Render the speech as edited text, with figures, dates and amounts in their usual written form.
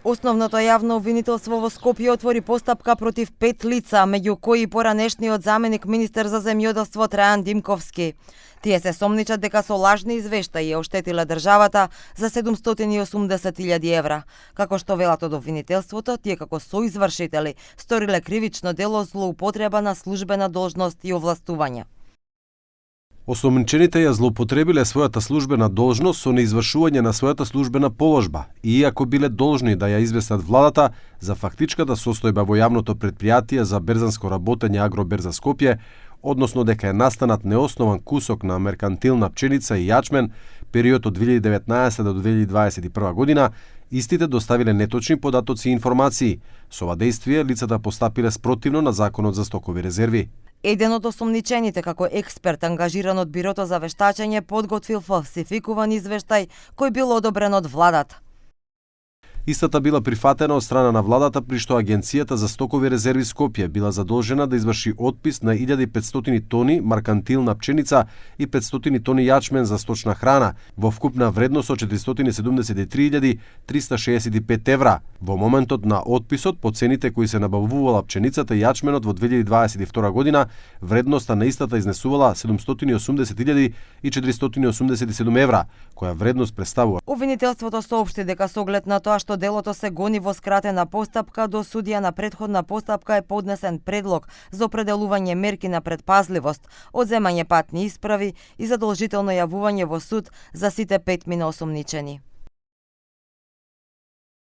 Основното јавно обвинителство во Скопје отвори постапка против 5 лица, меѓу кои поранешниот заменик министер за земјоделство Трајан Димковски. Тие се сомничат дека со лажни извештаи ја оштетиле државата за 780.000 евра. Како што велат од обвинителството, тие како соизвршители сториле кривично дело злоупотреба на службена должност и овластување. Осомничените ја злоупотребиле својата службена должност со неизвршување на својата службена положба, иако биле должни да ја известат владата за фактичката состојба во јавното предпријатие за берзанско работење Агроберза Скопје, односно дека е настанат неоснован кусок на меркантилна пченица и јачмен период од 2019 до 2021 година, истите доставиле неточни податоци и информации. Со ова дејствие лицата постапиле спротивно на Законот за стокови резерви. Еден од осомничените како експерт ангажиран од Бирото за вештачење подготвил фалсификуван извештај кој бил одобрен од владата. Истата била прифатена од страна на владата, при што Агенцијата за стокови резерви Скопје била задолжена да изврши отпис на 1500 тони маркантилна пченица и 500 тони јачмен за сточна храна во вкупна вредност од 473.365 евра. Во моментот на отписот, по цените кои се набавувала пченицата и јачменот во 2022 година, вредноста на истата изнесувала 780.487 евра, која вредност представува. Обвинителството соопшти дека со оглед на тоа што делото се гони во скратена постапка, до судија на претходна постапка е поднесен предлог за определување мерки на предпазливост, одземање патни исправи и задолжително јавување во суд за сите 5 осомничени.